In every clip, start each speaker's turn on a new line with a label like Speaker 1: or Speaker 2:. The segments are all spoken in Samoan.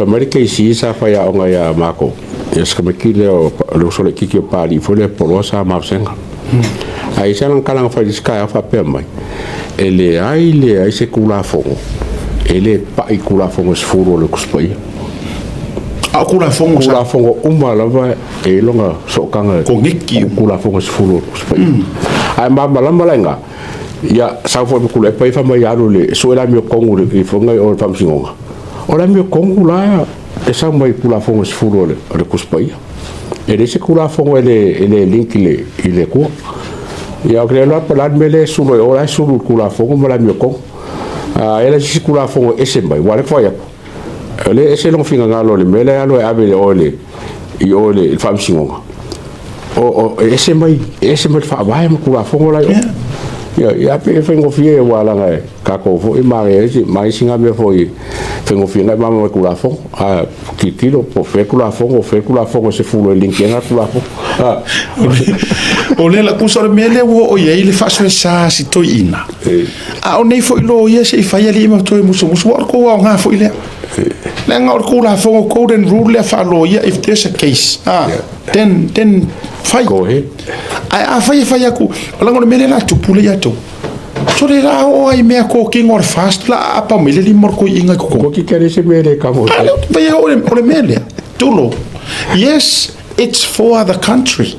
Speaker 1: Fai mai le KC sa faiaoga ia makou, ia si tamaititi lea o le uso laitiiti o Papalii foi lea Poloa sa Mausega. Ae i ai lana tala na fai i le isi taeao faapea mai, e leai leai se Tulafono e le pai i Tulafono e 10 o le Tusi Paia.
Speaker 2: A o Tulafono
Speaker 1: sa... Tulafono uma lava e i ai lona sootaga
Speaker 2: i
Speaker 1: Tulafono e 10 o le Tusi Paia. Ae malamalama la i ina, ia sau foi ma Tuilaepa ia fai mai ia alu i le sue le amiotonu i le fofoga o le Faamasinoga. O le amiotonu la e sau mai Tulafono e 10 o le Tusi Paia. E leai se Tulafono e le link i le Atua. Ia ou te le iloa po o le a le mea lea e sulu ai o la e sulu i le Tulafono ma le amiotonu. A i ai la se isi Tulafono e ese mai, aua o lea e fai atu, o lea e ese lona finagalo i le mea lea e alu e ave i o i le Faamasinoga. E ese mai, e ese mai le Faavae ma Tulafono la i o. Ia, ia pei e faigofie aua leaga e tatou foi manaia isi na mea foi faigofie na e mama mai Tulafono. A tilotilo po o fea Tulafono, o fea Tulafono e 10 e link ai na Tulafono.
Speaker 2: O lea la tusa o le mea lea ua oo i ai le faasoesa a si toeaina. A o nei foi loia se i fai alii ma toe musumusu, ua o le tou aoga foi lea. Leaga o le Tulafono golden rule lea faaloia, if there's a case, then fai.
Speaker 1: Go ahead.
Speaker 2: Ae afai e fai atu, leaga o le mea lea la tupu lea ia outou. So le la oo ai mea kokino o le fast la aapa mai le lima o le toeaina i totonu.
Speaker 1: Ko ki kere se mea le kamo.
Speaker 2: A lea vai o le mea lea. Tulo. Yes, it's for the country.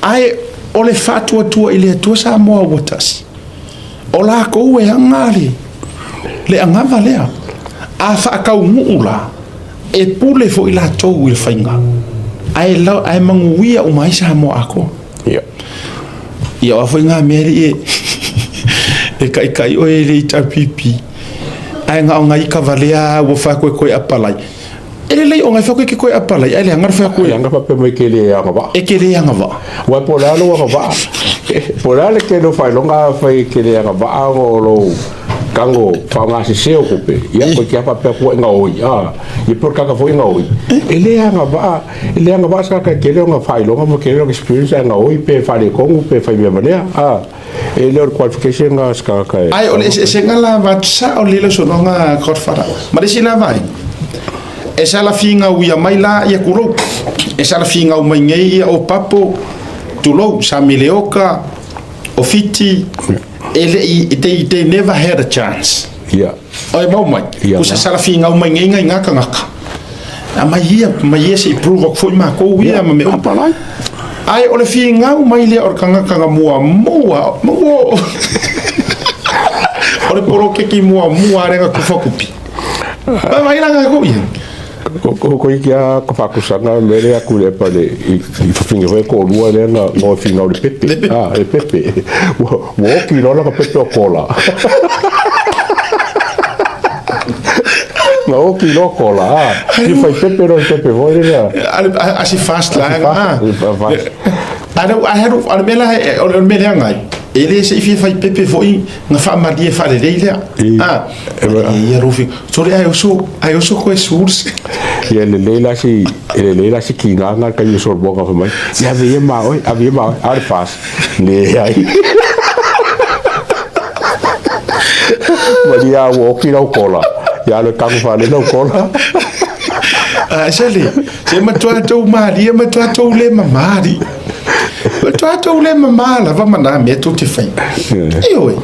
Speaker 2: Ae o le faatuatua i le Atua Samoa ua tasi. O lakou e aga le agava lea. A faataunuu la, e pule foi latou i le faiga. Ae manuia uma ai Samoa atoa.
Speaker 1: Ia.
Speaker 2: Ia o a foi ngā mea li e kaikai oe e le HRPP. Ae ngā o ngā ika valea ua wha koe koe apalai. E lelei o ngai wha koe ke koe apalai, ai le anga wha koe.
Speaker 1: Le anga wha pe mai ke le anga waa.
Speaker 2: E ke le anga waa.
Speaker 1: Wai po le alo anga waa. Po le ale ke lo whai longa whai ke le anga waa o lo kango whaonga se seo kupe. Ia koe kia wha pea kua inga oi. Ah, ia por kaka fo inga oi. E le anga waa. E le agavaa sa ka tele ona faailoga ma tele ona experience ae gaoi pe faaletonu pe fai mea ma lea a e le o le qualification lena a se tagata e
Speaker 2: Ae o le eseesega la avatu sao lelei lau saunoaga Godfather. Ma le isi la vaega, e sala figauia mai la ia tulou, e sala figau mai nei ia Opapo, tulou, sa Meleoka, o Fiti, e le i, they never had a chance.
Speaker 1: Ia.
Speaker 2: Oi mau mai,
Speaker 1: Ia
Speaker 2: ku sa sala figau mai nei ngai ngā kangaka. A mai ia, mai ia se i prove aku foi mākou ia ma mea uma.
Speaker 1: Apalai.
Speaker 2: Ai o le figau mai lea o le kangaka nga muamua, mua o le poloketi muamua a le nga kufa kupi. Mai mai la nga ko ia.
Speaker 1: Ko i kia ka whakusanga me le aku le pa le i whawhinga foi ko lua le nga ngo whinga o le pepe. Ah, le pepe. Ua oki loa ka pepe o kola. Nga oki loa kola. Ah, i whai pepe loa pepe foi le lea.
Speaker 2: A si fast la. Ah. A le mea la o le mea lea ngai. E le se i fia whai pepe foi nga whaamalie wharerei lea. Ah. Ia rufi. Sore ai oso, ai oso koe source.
Speaker 1: Ia lelei la si, e lelei la si kīngāngā kai o Solomon ka mai. Ia ave ia mā oi, ave ia mā oi, a le fas. Leai. Malia ua oki lau kola. Ia le kaku whale lau kola.
Speaker 2: Ah, sele, se matua tou malie, matua tou le mamari. Matua tou le mamā lava ma nā mea tou te whai. E oi,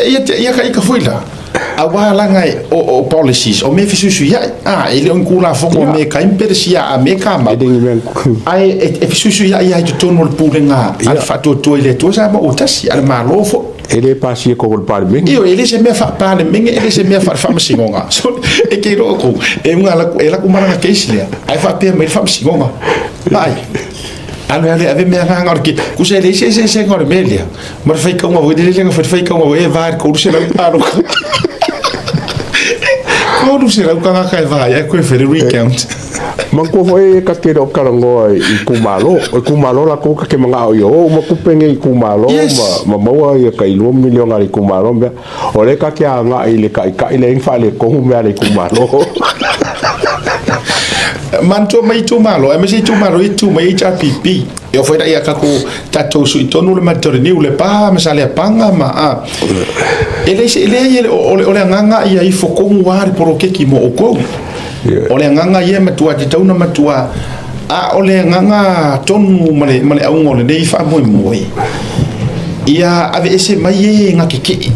Speaker 2: ia, ia ka ika foi la. Aua laga e o policies, o mea fesuisuiai, a, e le o ni Tulafono a me kai Peresia a me Kamau, ae e fesuisuiai lava i totonu o le pulega a le Faatuatua i le Atua Samoa ua tasi, a le Malo foi.
Speaker 1: E le pasia i totonu o le Palemene.
Speaker 2: Ioe, e le se mea faa-Palemene, e le se mea faa-Faamasinoga. So, e te iloa outou, e uga e laku malaga case lea, ae faapea mai le Faamasinoga, ai, Alu ale ave mea nganga o le kusa e leai se eseesega o le mea lea ma le faitauga foi lele na fai le faitauga foi e va i le 300 talo. 300 tagata e va ai ae koe fai le recount.
Speaker 1: Manatua foi e ka te le o talanoa i itumalo. O itumalo latou ka te manao ia o uma tupe nei i itumalo ma maua ia tai 2 miliona a le itumalo ma mea. O lea ka te agai i le taitai lea e faaletonu mea a le itumalo.
Speaker 2: Manatua mai itumalo, aemaise itumalo ia tu mai HRPP. E oo foi la ia tatou tatou sui tonu le Matoriniu le Pa ma Saleapaga ma a. E leai se leai o le o le agaga ia ifo tonu lava le poloketi mo outou. O le agaga ia e matua tatau ona matua a o le agaga tonu ma le ma le auga o lenei faamoemoe ia aveese mai e na tetee.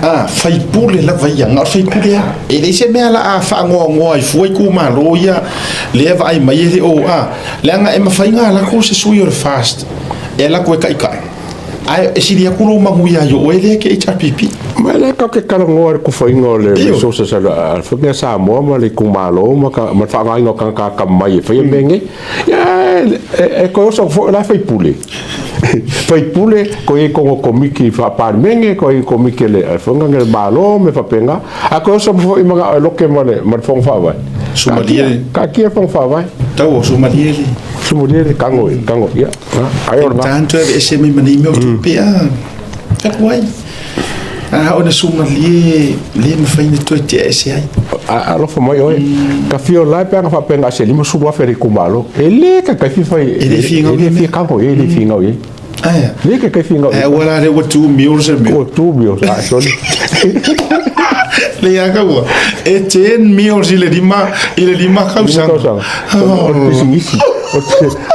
Speaker 2: A, faipule lava ia, na o le faipule lava. E leai se mea la a faanoanoa ai fua itumalo ia lea e vaai mai e le o, a, leaga e mafai ona alu atu se sui o le FAST e alu atu e taitai, ae e sili atu lou manuia i o oe lea e te HRPP.
Speaker 1: Ma e le tatou te talanoa i le tufaina o le resources a le foi Samoa ma le itumalo ma le faaaogaina o tagata atamamai e faia mea nei. Ia, e toe oso atu foi o la e faipule. Faipule, toe i ai tonu o komiti faa-Palemene, toe i ai komiti a le Fono a le Malo ma mea faapena. A toe oso foi manao e loke ma le Fono Faavae.
Speaker 2: Sumalie.
Speaker 1: Taatia le Fono Faavae.
Speaker 2: Tau o Sumalie le.
Speaker 1: Sumalie le tago, tago, ia. Ai o lena.
Speaker 2: Tanto e aveese mai ma nei mea o tupe a. Talu ai. A o le sumalie le mafai ona toe tea ese ai.
Speaker 1: Alofa mai oe. Ka fia o lae pe ana faapea na se 50,000 a le itumalo. E le taitai fia fai.
Speaker 2: E le fia
Speaker 1: e le fia kago e le fia i.
Speaker 2: Aia.
Speaker 1: Le taitai fia
Speaker 2: Ai ua la le ua tu mio se mio.
Speaker 1: Ua tu mio sa sorry.
Speaker 2: Le ia ka ua. E 10 mio i le 5 tausaga.
Speaker 1: O le pisinisi. O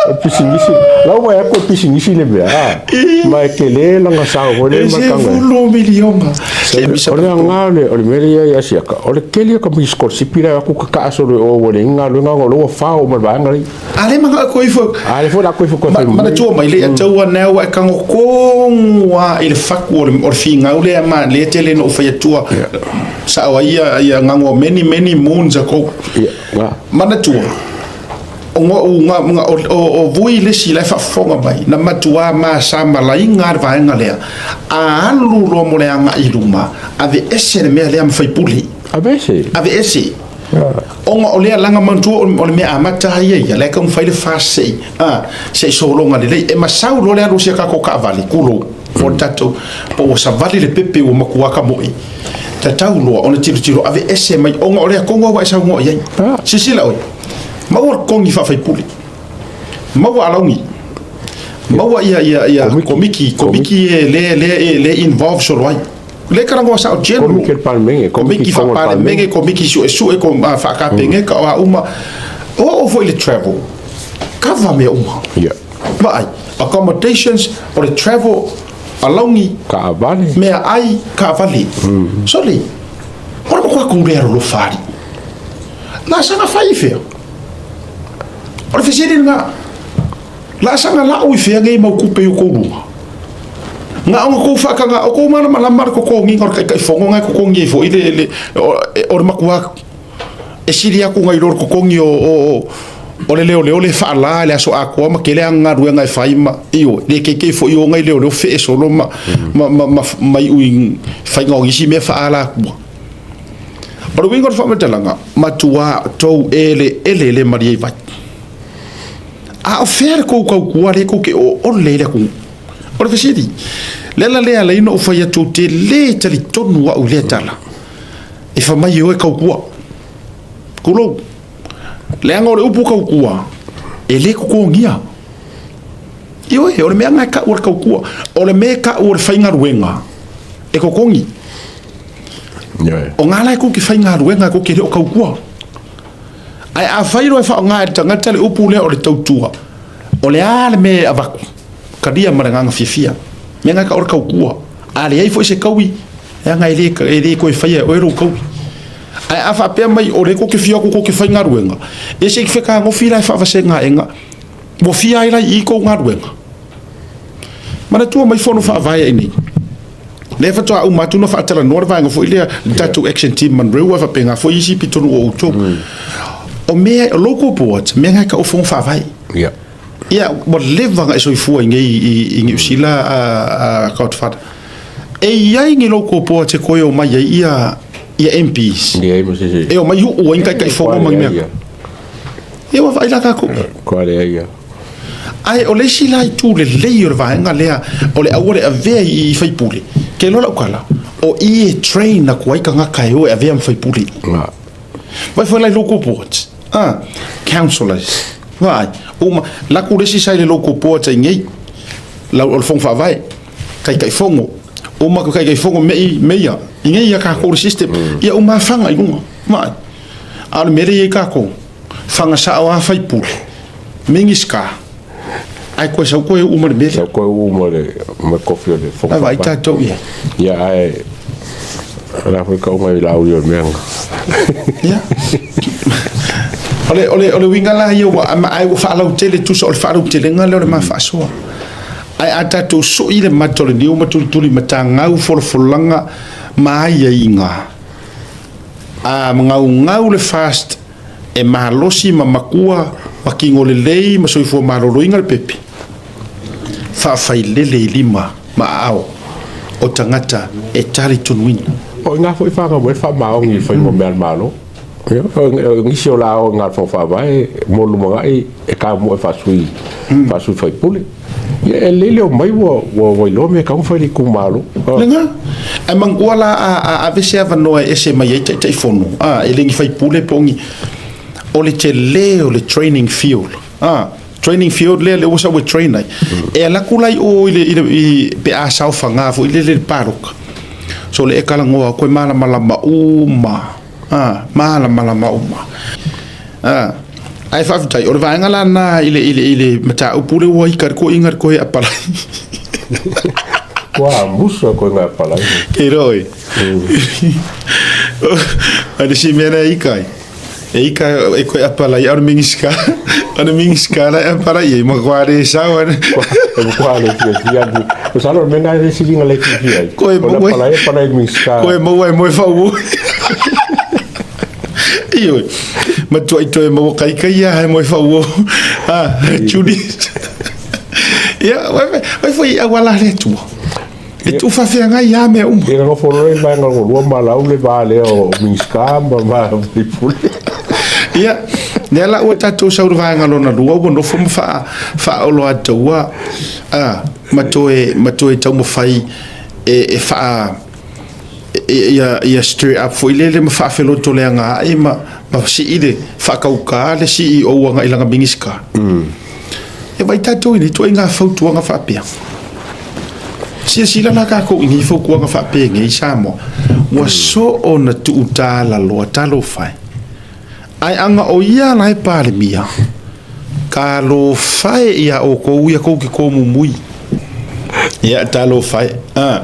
Speaker 1: le pisinisi. La ua e aku o le pisinisi le mea. Ma e tele lana sao foi le
Speaker 2: E 10 miliona.
Speaker 1: O le aga o le mea lea ia Asiata, o le tele o kamisi sikolasipi la e o atu kakaa solo i o ua leai ni galuega ona o lea ua fao uma e le vaega lea.
Speaker 2: A le manao e koe ifo.
Speaker 1: A le foi la koe ifo koe fai.
Speaker 2: Manatua mai le tau ana ua e tago tonu lava i le fatu o le finau lea ma lea tele na ou fai atua sao ai ia gagoa many many moons ago. Manatua o Vui le isi la e faafofoga mai na matua masamalaina le vaega lea a alu loa mo le agai i luma aveese le mea lea ma faipule.
Speaker 1: Aveese?
Speaker 2: Aveese. Ona o lea laga manatua o le mea amata ia ia la e taumafai le FAST se i se i sologa lelei. E masau loa le alu o si a tatou taavale, tulou, po o le tatou, po ua savali le pepe ua matua tamoe, tatau loa ona tilotilo aveese mai ona o lea tonu lava ua e saunoa i ai. Silasila oe, maua le totogi faafaipule, maua alauni, maua ia ia ia komiki, komiki e le le le involve solo ai. Le talanoa sao general.
Speaker 1: Komiti a le Palemene,
Speaker 2: komiti faa-Palemene, komiti suesue, faa-Kapeneta, o a uma. Oo foi i le travel, kava mea uma. Vaai, accommodations, o le travel, alauni,
Speaker 1: taavale,
Speaker 2: meaai, taavale. Sole, o le matua kou le alolofa alii. Laasaga fai i fea? O le fesili lena. Laasaga lau i fea nei mau tupe i o kou luga? Na ona kou faataga, o kou malamalama le totogiga o le Taitaifono na e totogi ai foi le, le, o, le matua e sili atu nai lo le totogi o, o, o le leoleo le faala i le aso atoa ma tele ana galuega e fai ma, ioe, le keikei foi o nai leoleo fee solo ma, ma, ma, ma, ma iu i faiga o nisi mea faaala atua. O le uiga o le faamatalaga, matua tou eleele le malie i vai. A o fea le kou tautua lea tou te oole ai le atunuu? O le fesili, le ala lea e ala ai ona ou fai atu ou te le talitonu au i lea tala, e fai mai e o e tautua. Tulou. Leaga o le upu tautua, e le totogia. Ioe, o le mea lena e tau o le tautua. O le mea e tau o le faigaluega, e totogi. O ngā la e kou te faigaluega, kou te le o tautua. Ae afai loa e faaaoga e le tagata le upu lea o le tautua, o le a le mea e avatu? Talia ma le agaga fiafia. Mea na o le tautua. A leai foi se taui, leaga e le, e le toe faia e oe lou taui. Ae a faapea mai o lea tou te fia o atu tou te faigaluega, ia se i fetagofi la e faavasega aega, ua fia ai la i i tou galuega. Manatua mai fono faavae ai nei. Lea faatoa uma atu ona faatalanoa le vaega foi lea, le tatou action team Monroe, ae faapena foi isi pitonuu o outou. O mea, o local boards, mea na e tau o fono faavae. Ia, ua leva ona e soifua i nei i Niu Sila, a Godfather. E i ai ni local boards e toe omai ai ia ia MPs? E omai uu ai ni taitaifono ma ni mea. Ia ua vaai la tatou.
Speaker 1: Kua leai ia.
Speaker 2: Ae o le isi la itu lelei o le vaega lea o le aua le avea i faipule, ke iloa lau tala, o i e train atu ai tagata e o e avea ma faipule. Vai foi la i local boards. A, councillors, vaai, uma, laku le isi sa i le local board sa i nei, lau, o le fono faavae, taitaifono, uma ke taitaifono mei, meia, i nei ia kākou le system, ia uma fanga i luga, vaai. A o le mea lea i ai kākou, fanga sao a faipule, Minisita, ae koe sau koe uu ma le mea lea.
Speaker 1: Sau koe uu ma le ma kofi o le
Speaker 2: fono. Ai vaai tatou i ai.
Speaker 1: Ia ae la foi ka unga i la uli o le mea nga.
Speaker 2: Ia. O le, o le, o le uiga la ia ua, ae ua faalautele tusa o le faalautelega lea o le ma faasoa. Ae a tatou sui le mata o le niu ma tulituli matagau folafolaga ma aiaiga, a gaugau le fast e malosi ma makua ma kino lelei ma soifua maloloina le pepe, faafailele i lima ma aao o tagata e talitonuina.
Speaker 1: O ina foi whanga mo e whaamaongi i whainga mea le Malo. O nisi o la o ngā whanga whaavae, mo lumangai e ka mo e whaasui, whaasui whaipule. Ia e lele o mai ua, ua wailoa me kaunga whai ku malo.
Speaker 2: Lenga, e mangua la a, a ave se avanoa e ese mai ai taitaifono, a, e le ni faipule po o ni, o le tele o le training field, a, training field lea le ua sau e train ai. E ala atu la i o i le, i le, i, pe a saofaga foi lele le paloka. So le e kalagoa koe malamalama uma, a, malamalama uma. A, ae faafetai, o le vaega la lena i le, i le, i le mataupu lea ua ika le koiga le koe apalai.
Speaker 1: Kua musu a koe ngā apalai.
Speaker 2: Kei roi. A le si mea lea ika ai. E ika e koe apalai, au le mingisika, au le mingisika la e apalai e, ma kua le sau ane.
Speaker 1: E kua le fia fia ni. O salo me ngai le silinga le fia fia ai.
Speaker 2: Koe
Speaker 1: O la
Speaker 2: maua,
Speaker 1: palai, palai mingisika.
Speaker 2: koe maua e moe whau. Ioe, matua i toe maua kaikai ia he moe whau Ah, Julius. Ia, wai foi au ala le atua. E tu whawheangai a mea uma.
Speaker 1: Ia nofo loa i vaega o lua ma lau le va lea o Minista ma va faipule.
Speaker 2: Ia, lea la ua tatou sau le vaega lona lua ua nofo ma wha, whaolo ataua, a, ma toe, ma toe taumawhai e, e wha, ia, ia stir up foi lele ma faafelotoleaga ae ma, ma sii le faakauka le CEO agai lana Minisita. E vai tatou i nei ituaiga fautuaga faapea. Silasila la tatou i nei fautuaga faapea nei i Samoa, ua soo na tuutalaloa talofa e. Ae ana o ia la e Palemia, talofa e ia outou ia tou te tomumui. Ia, talofa e. Ah.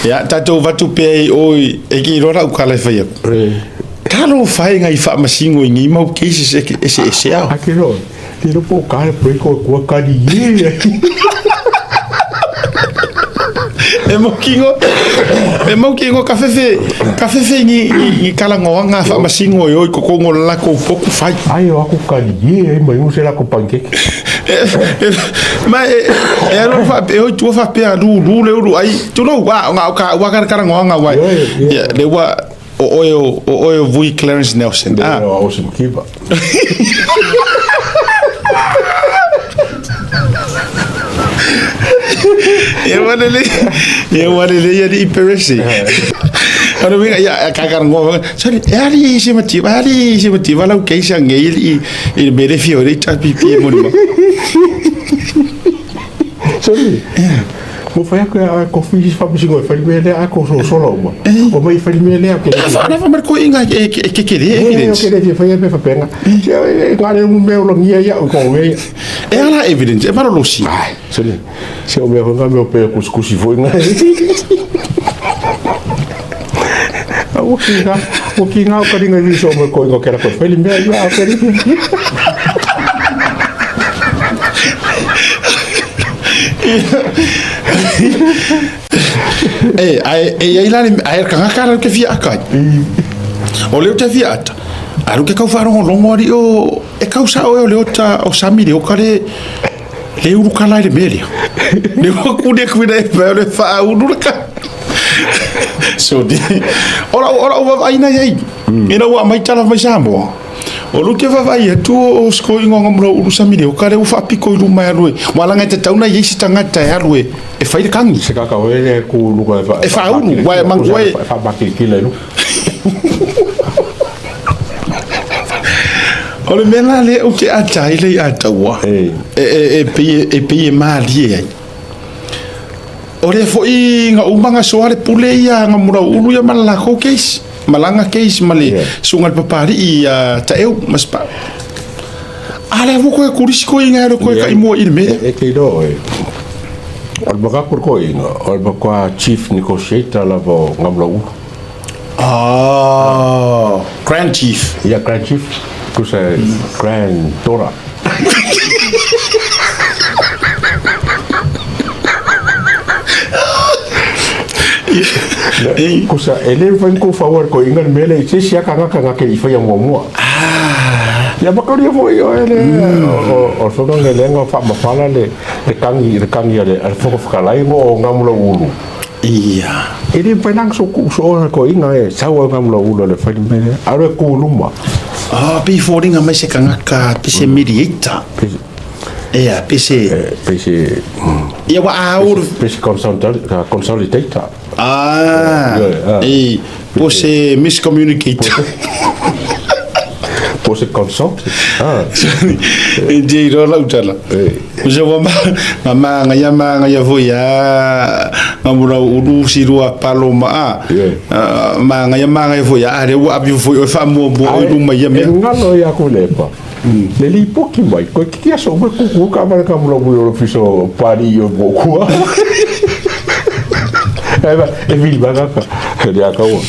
Speaker 2: Ia, tatou vatu pea i o i, e ki iloa lau kala e fai aku. Talofa e ngai faamasino i nei mau cases e eseese ao.
Speaker 1: Ake loa, te iloa po o ka le break o kua kani ye.
Speaker 2: E mau kingo, e mau kingo ka fefe, ka fefe ni, ni, ni kalangoanga faamasino e o i kokongo le lakou poku fai.
Speaker 1: Ai o aku kani ye ai mai use la ko pancake.
Speaker 2: Ma e, e alo fa e oi tua faapea lulu le ulu ai tulou a nga o ka ua ka kalangoanga wai. Ia le ua o oe o o oe o Vui Clarence Nelson.
Speaker 1: Ah. O Ocean Kiba.
Speaker 2: Ia ua lelei, ia ua lelei alii Peresi. O le uiga, ia, ka karangoa, sorry, e alii i se mativa, e alii i se mativa lau keisa ngei i, i le mele fia o le HRPP e moni ma.
Speaker 1: Sorry. Mo whai aku a ko whisi whamisi e whai mea lea a ko so solo uma. O mai whai mea lea ke.
Speaker 2: Wha wha mar ko inga e e ke ke le evidence.
Speaker 1: E ke le whai e whapenga. Se e ngā le mu mea o langia ia o ko mea.
Speaker 2: E ala evidence, e marolosi.
Speaker 1: Ai, sorry. Se o mea foi ngā mea o pē kusikusi foi ngā. Ua ki ngā, ua ki ngā o karinga i viso o mai ko inga kera koe whai le mea ia a keri.
Speaker 2: E, ai, e ai la le, ai kanga ka ke fia akai. O leo te fia ata. Aru ke kau whaarongo ari o, e kau sa o e o leo ta, o sami leo ka le, le uru ka lai le melia. Le ua kune kuina e pē o le wha uru la ka. So di, ora ora o vavaina iai. Ina ua mai tala mai Samoa. O lu te vavai atu o sko ingoa mo uru sami leo ka le ua whaapiko i luma e alu e. Wala ngai te tauna i eisi tangata e alu e. E whai le kangi.
Speaker 1: Se kaka oe le ku luka e wha...
Speaker 2: E whauru, wae mangu e.
Speaker 1: E wha makirikila i luka.
Speaker 2: O le mea la lea ou te ata ai le ia taua, e pei e malie ai. O lea foi na uma na soa le pule ia na Mulauulu ia ma le lakou case, ma lana case ma le susuga i le Papalii ia Taeu ma Sipau. A lea ua koe kulisi koe inga le koe kai mua i le mea.
Speaker 1: E te iloa oe, o le makaku le koeina, o le matua chief negotiator lava o Gamulaulu.
Speaker 2: Oh, Grand Chief.
Speaker 1: Ia, Grand Chief, tusa Grand Tora. Kusa, e le mafai ona koufaua e le koeina le mea lea i se isi lava tagata na te le i faia muamua. Ia makalia foi oe le o le fono le na faamafala le le kagi a le Fofoga Fetalai mo o Gamulauulu.
Speaker 2: Ia.
Speaker 1: E le mafai la ona soku soo le toeaina e sau ai Gamulauulu e fai le mea lea. Alu e ku luma.
Speaker 2: Ah, pei foliga mai se tagata pe se mediator. Ia, pe se
Speaker 1: Pe se
Speaker 2: Ia ua au
Speaker 1: pe se consolidator.
Speaker 2: Ah, e po se miscommunicator.
Speaker 1: Po se consult. Ah.
Speaker 2: E te iloa lau tala. Se ua ma magaia magaia foi a nga ulu si lua palo ma a. Magaia magaia foi a lea ua ave foi oe faamuamua oe i luma i ia mea.
Speaker 1: E galo ia ku lepa. Le lipoti mai, koe kiki aso me kuku ka mare ka mula mui o fiso pari i o mokua. E vili mai kaka, le aka ua.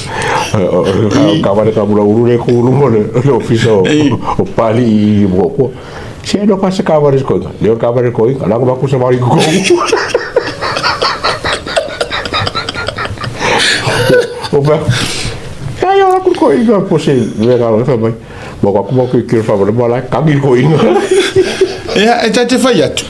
Speaker 1: Ka mare ka mula uru le kulu mo le ofisa o pari i mokua. Se no ka se ka mare koinga, le o ka mare koinga, langa maku sa mari kuku. O pa, ai ora ku koinga, po se, le ngalo, fa mai. Ma ka kuma ke kira wha ma la kangi ko inga.
Speaker 2: Ia, e tai te whai atu.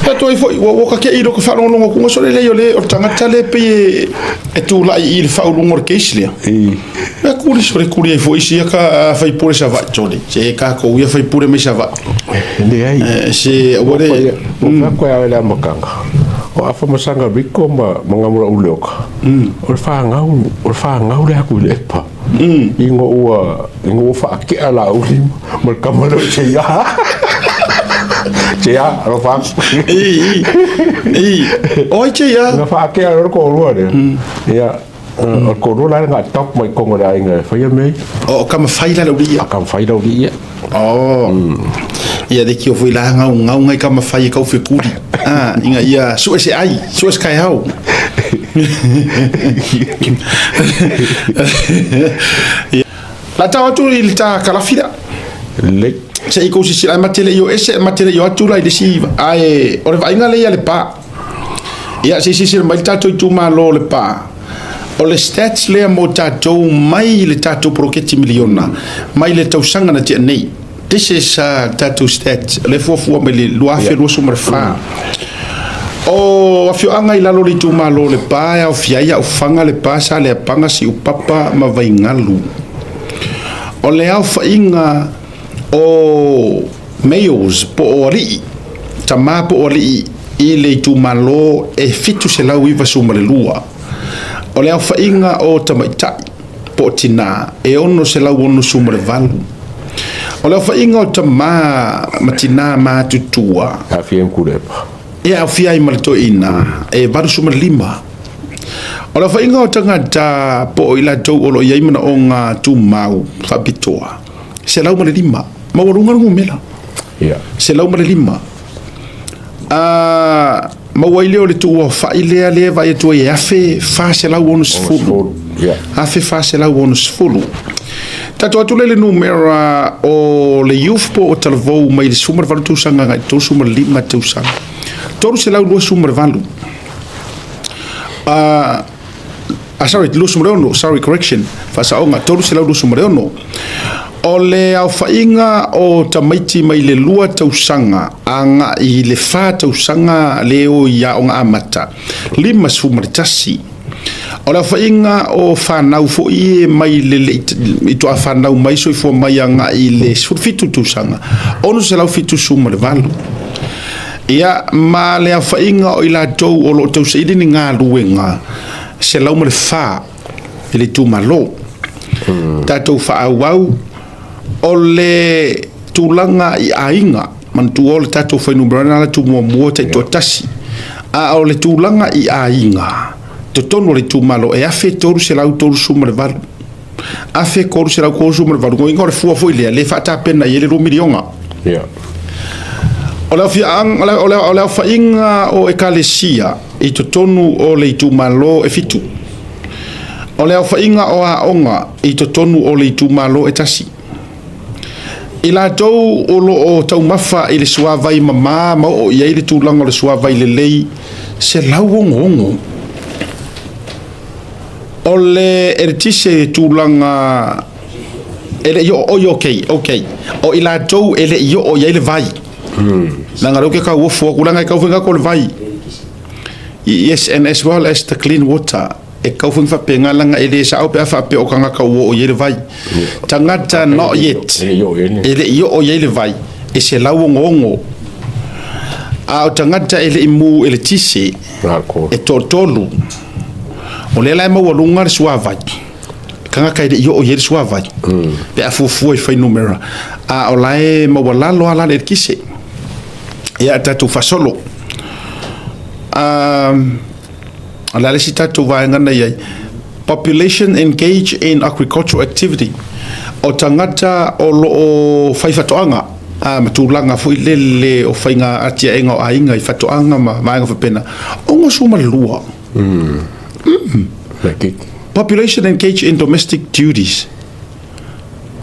Speaker 2: Tatou ai foi, ua ua ka ke i loko whaalongolongo kunga sole lei o le o le tangata le pe e, e tūlai i le whaulunga o le case lea.
Speaker 1: I.
Speaker 2: Mea kuli sole kuli ai foi sia ka whai pure sa vai tole. Se e ka ko ia whai pure mai sa vai.
Speaker 1: Le ai.
Speaker 2: Se ua le
Speaker 1: O wha koe au e le amakanga. O afa masanga riko ma ngamura uleoka. O le whangau, o le whangau le aku i le epa. Ina ua ina ua faakea Laauli ma le tama lea o J.R. J.R. alofa atu.
Speaker 2: I, i, o ai J.R.
Speaker 1: Na faakea loa le toalua lea. Ia, o le toalua la na adopt mai i totonu o le aiga e faia mea ia.
Speaker 2: O Kamafai la le uli ia.
Speaker 1: A Kamafai la uli ia.
Speaker 2: Oh. Ia le kio foi la ngau ngau ngai Kamafai e kau fekuli. Ah, inga ia sue se ai, sue se kai hau. La tau atu i le ta kalafi la.
Speaker 1: Le.
Speaker 2: Se i kou sisila ai matele i o ese, matele i o atu la i le si, ae, o le vaaiga lea ia le pa. Ia, se i silasila mai le tatou itumalo o le pa. O le stats lea mo tatou mai le tatou poloketi miliona, mai le tausaga na tea nei. This is tatou stats, o lea e fuafua mai le 2024. O afioaga i lalo o le itumalo o Lepa e aofia ai Aufaga, Lepa, Saleapaga, Siupapa ma Vaigalu. O le aofaiga o mayors po o alii, tama po o alii i le itumalo e 792. O le aofaiga o tamaitai po o tinā e 668. O le aofaiga o tama ma tinā matutua.
Speaker 1: E aafia ai ma Kulepa.
Speaker 2: E aafia ai ma le toeaina e 85. O le aofaiga o tagata po o i latou o lo o i ai manaoga tumau faapitoa, 105. Maualuga le numera.
Speaker 1: Ia.
Speaker 2: 105. A maua ai lea o le tuuaofai lea lea e vaai atu ai e 1460.
Speaker 1: Ia.
Speaker 2: 1460. Tatou atu lea i le numera o le youth po o talavou mai le 18 tausaga agai i le 35 tausaga. 328. Ah, sorry, 26, sorry, correction, faasaoga, 326. O le aofaiga o tamaiti mai le 2 tausaga agai i le 4 tausaga le o i aoga amata, 51. O le aofaiga o fanau foi e mai le i toa fanau mai soifua mai agai i le 17 tausaga, 678. Ia, ma le aofaiga o i latou o lo o tausaili ni galuega, 104 i le itumalo. Tatou faaauau, O le tulaga i aiga, manatua o le tatou fuainumera na alu atu muamua taitoatasi, a o le tulaga i aiga totonu o le itumalo e 1,338, 1,338. Lona uiga o le fua foi lea lea e faatapena i ai le 2 miliona. O le aofaiga o ekalesia i totonu o le itumalo e 7. O le aofaiga o aoga i totonu o le itumalo e 1. I latou o lo o taumafa i le suavai mama ma oo i ai le tulaga o le suavai lelei, 166. O le eletise tulaga e le i oo, oi, ok, ok. O i latou e le i oo i ai le vai. Leaga lea ou te tau ofo atu, leaga e tau fai atu o le vai. Yes, and as well as the clean water. E tau foi faapena, leaga e le sao pe a faapea o tagata ua oo i ai le vai. Tagata not yet.
Speaker 1: E le i oo i ai le.
Speaker 2: E le i oo i ai le vai, e 166. A o tagata e le i mu eletise, e 3. O lea la e maualuga le suavai. Tagata e le i oo i ai le suavai. Pe a fuafua i fuainumera. A o la e maualalo lava la le eletise. Ia, tatou faasolo. O le a le isi tatou vaega na i ai? Population engaged in agricultural activity. O tagata o lo o fai faatoaga ma tulaga foi lele o faiga atiaega o aiga i faatoaga ma vaega faapena. 62. Population engaged in domestic duties.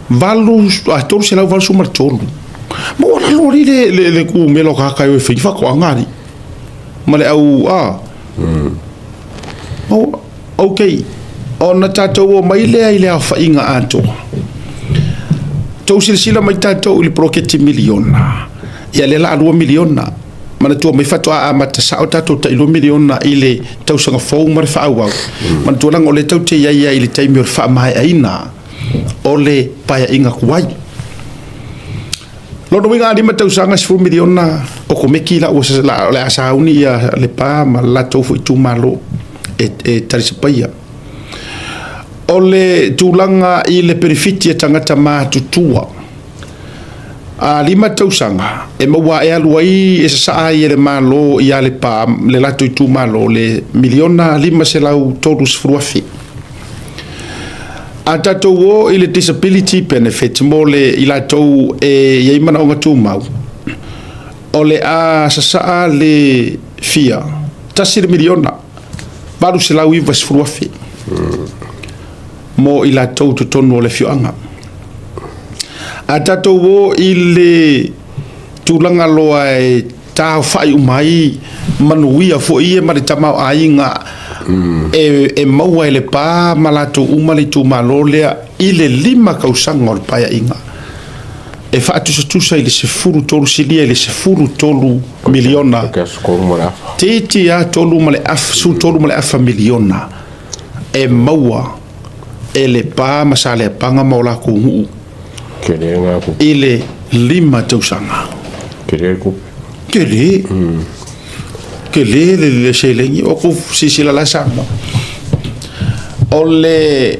Speaker 2: 8, 383. Ma ua lalo ali le kumela o kākai o e whai whakoanga ali. Ma le au, a. Oh, ok. Ona tatou o mai lea i le aofaiga atoa. Tou silasila mai tatou i le poloketi miliona. Ia lea la a 2 miliona. Manatua mai faatoa amata sao tatou tai 2 miliona i le tausaga fou ma le faaauau. Manatua leaga o lea tatou te i ai i le taimi o le faamaeaina o le paeaiga tuai. Lona uiga a 5 tausaga 10 miliona okomeki la ua o le a sauni ia Lepa ma le latou foi itumalo e talisapaia. O le tulaga i le penefiti a tagata matutua, a 5 tausaga e maua e alu ai e sasaa ai e le Malo ia Lepa le latou itumalo le miliona 530,000. A tatou o i le disability benefit mo le i latou e i ai manaoga tumau, o le a sasaa le fia 1 le miliona 890,000 mo i latou totonu o le afioaga. A tatou o i le tulaga loa e taofai uma ai manuia foi ia ma le tamaoaiga e maua e Lepa ma latou uma le itumalo lea i le 5 tausaga o le paeaiga, e faatusatusa i le 13, silia i le 13 miliona. Titi a 3 ma le afa, 13 ma le afa miliona e maua e Lepa ma Saleapaga ma o lakou nuu i le 5 tausaga. Tele. Tele le seleni. O kou silasila la Samoa. O le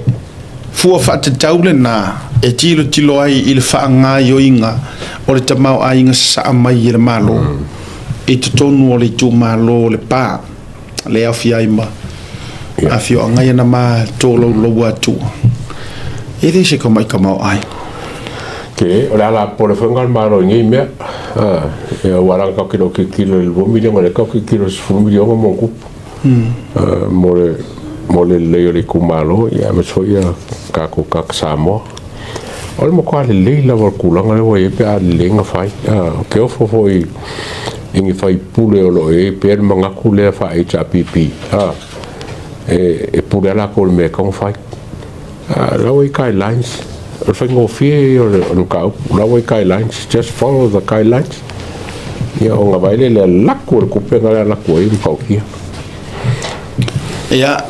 Speaker 2: fua faatatau lena e tilotilo ai i le faagaoioiga o le tamaoaiga sasaa mai e le Malo i totonu o le itumalo o Lepa, le aofia ai ma afioaga ia na matolauloua atua. E le se tamai tamaoaiga.
Speaker 1: Tele, o le ala pole foi ngā malo i nei mea. Ua langa kau kilo tilotilo i le 2 miliona, le kau tilotilo i le 10 miliona mo kupu. Mo le lelei o le itumalo, ia aemaise foi ia tatou tagata Samoa. O le matua lelei lava o le tulaga lea ua i ai pe a lelei ona fai. Ou te ofo foi i ni faipule o lo o i ai pea le manatu lea faa-HRPP. E pule lava latou i le mea e tatau ona fai. La ua i guidelines, o le faigofie ia o le mataupu. La ua i guidelines, just follow the guidelines. Ia ona vaai lea i le alu atu o le tupe na alu atu ai ma matautia.
Speaker 2: Ia,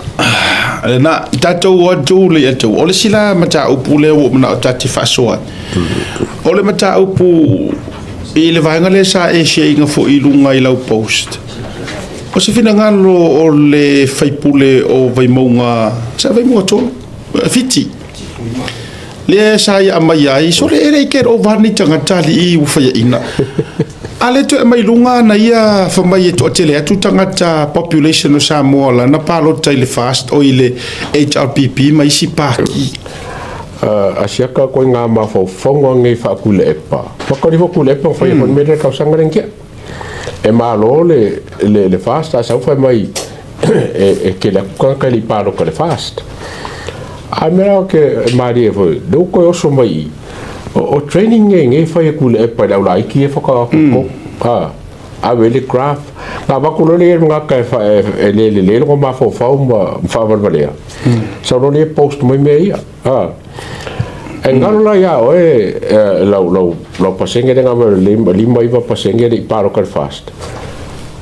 Speaker 2: lena, tatou o atu le atu. O le isi la mataupu lea ua ou manao ta te faasoa ai. O le mataupu i le vaega lea sa e share ina foi i luga i lau post. O se finagalo o le faipule o Vaimauga, sa Vaimauga 3, 7. Lea sa ia aumaia ai, sole e le i get over lenei tagata alii ua faiaina. A le toe aumai luga ana ia fai mai e toatele atu tagata population o Samoa la na palota i le FAST oi le HRPP ma isi paki.
Speaker 1: Asiaka koe ngā mafaufauga nei faakulepa. Makali fo kulepa whai mm. mele tausaga le ngia. E malo le le le FAST a sau fai mai e e kele aku kanga kai le paloka le FAST. A mea o ke marie foi, le uko e oso mai i. O, o training nge nge fai e kulepa le aula iki e whaka mm. Ha. Ave le graph. Ngā vaku lole e ngā ka e, e, e le le le longo mafaufau ma whaawalwalea. Mm. Sau lole e post mai mea ia. Ha. E ngaro la ia oe lau lau lau pasenge le ngā lima lima iva pasenge le i paloka le FAST.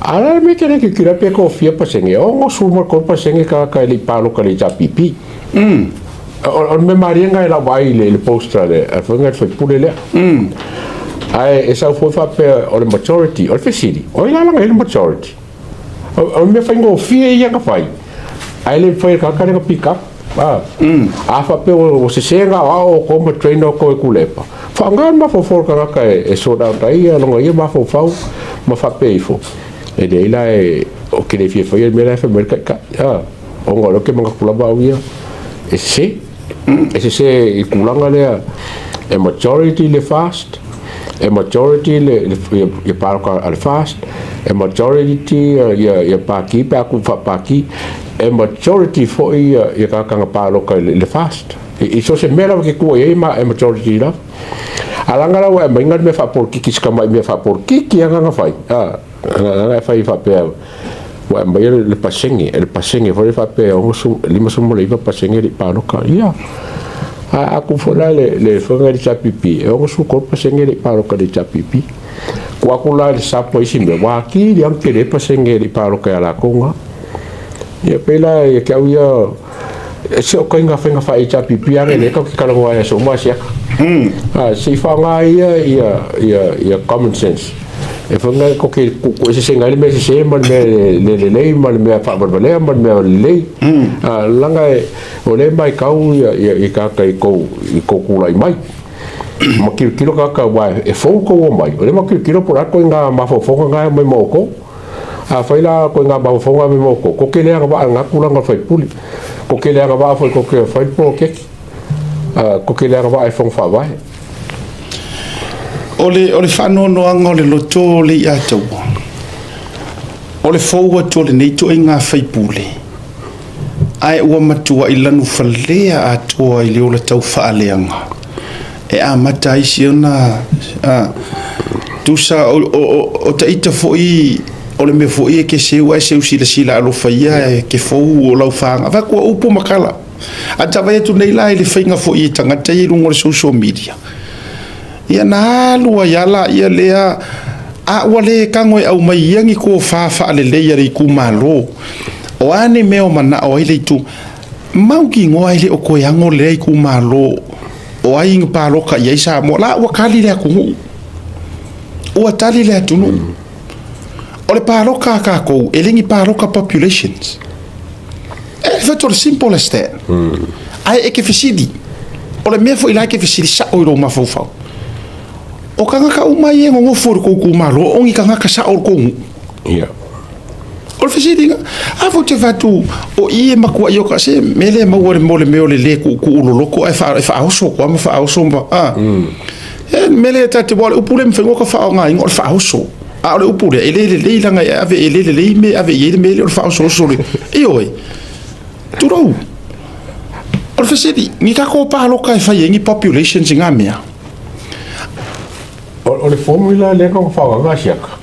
Speaker 1: Ala le me kere ki kira pe ko fia pasenge o ngo su mo ko pasenge ka ka le i paloka le HRPP. Mm. O, o me maria ngai la vai le le poster le a fanga le pule le. Mm. Ai e sau foi fa pe o le majority o le fesili. O ila la le majority. O, o me fai ngo fia ia ka fai. Ai le fai ka ka le pick up. Ah. Mm. A fa pe o se senga o o ko ma trainer ko e kulepa. Fa nga ma fo fo ka ka e, e sort out ai ia longa ia ma fo fau ma fa pe ifo. E le ila e o ke le fia fai e me la fa me ka ka. Ah. O ngo ke manga kula ba ia. E se e se se i kulanga lea e majority le FAST e majority le le ia paloka a le FAST e majority ia ia paki pe aku fa paki e majority foi ia ia kakanga paloka le, le FAST i, i so se mea lava ke kua ia ma e majority la alanga la wa e mainga me fa polokiki ska mai me fa polokiki anga fai ah anga fai fa pe wa mai le pasenge le pasenge foi fa pe o su lima su mo le iva pasenge le paloka ia a aku foi la le le fanga le chapipi e o su ko pasenge le paloka le chapipi ko aku la le sapo isi me wa ki le ang ke le pasenge le paloka ya la konga ia pe la e ke au ia e se o kainga whainga wha HRPP ane le ka ki karango ai so ma sia. Ah se whanga ia ia ia ia common sense. E whanga ko ke ko se se ngai me se se ma me le le le ma me fa ba le ma me le. Ah langa e o le mai kau ia ia i ka kai ko i ko kula i mai. Ma kilo kilo ka ka wa e fou ko o mai. O le ma kilo kilo por ko nga ma fo fo nga mai mo ko. A whai la ko ngā mafaufauga me mo ko. Ko ke lea nga ngā kulanga whai puli. Ko ke lea nga foi ko ke whai po keki. Ko ke lea nga e whong whawai.
Speaker 2: O le, o le whaanoanoanga o le loto o le ia taua. O le fou atu o lenei toaiga faipule. Ae ua matua i lanu falea atoa i le ola tau faaleaga. E amata ai si ona a, tusa o, o, o, o taita foi o le mea foi e ke seu ae seu silasila alofa ia e ke fou o lau whaanga. Vai kua upu makala. A ta vai atu nei la i le whainga foi e tangata i lunga o le social media. Ia na alu ai ala ia lea a ua le kago e au mai ia ni ko wha wha le leia le iku malo. O ane mea o mana o ai le itu mau ki ngoa ai le o koe ango le iku malo. O ai inga paloka i ai sa mo la ua kali le akunuu. Ua tali le atunuu. O le paloka a kākou, e lengi paloka populations. E virtually simple as that. Ai e ke fesili. O le mea foi la e ke fesili sa o i rō mafaufau. O kangaka uma i e ngongofo i le kou malo, o ngi kangaka sa o le kou
Speaker 1: Ia.
Speaker 2: O le fesiliga, a fo te fatu o i e makua i o ka se me le maua le mo le mea o le le ku ku loloko e fa e faaoso koa ma faaoso ma a. E me le ta te wa le upu le mwhengo ka wha o ngā ingo o le faaoso. A o le upu le e le le le langa e ave e le le le me ave i le me le o le faaoso oso le. E oi. Turou. O le fesili, ni ka ko pāloka e whai e ni populations i ngā mea.
Speaker 1: O, o le formula le ka whaanga siaka.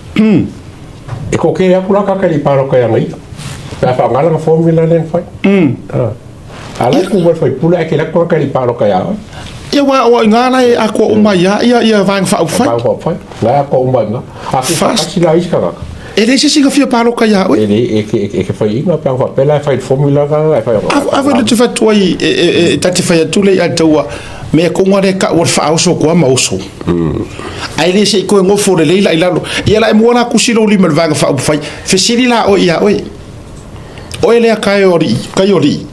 Speaker 1: E ko ke aku la ka ka li paloka ia ngai. Pe whaanga la formula le whai. Ah. Ala ku wa whai pula e ke la ko ka li paloka ia.
Speaker 2: Ia wa o ngā lai a kua uma ia ia ia vaenga whaau whai.
Speaker 1: Pa whai. La ko uma nga. A ku
Speaker 2: Fast.
Speaker 1: whakasi la isi ka.
Speaker 2: E le se singa fia pāloka ia oe.
Speaker 1: E le e ke e ke whai inga pe wha pela e whai formula ka e whai.
Speaker 2: A a le te fatua i e e e ta te whai atu le i taua me konga le ka o le whaoso kua ma oso. Ai le se i koe ngofo le leila i lalo. Ia la e mua la kusilo lima le vaenga whaau whai. Fesili la o ia oe. Oe lea kai o ri, kai o ri.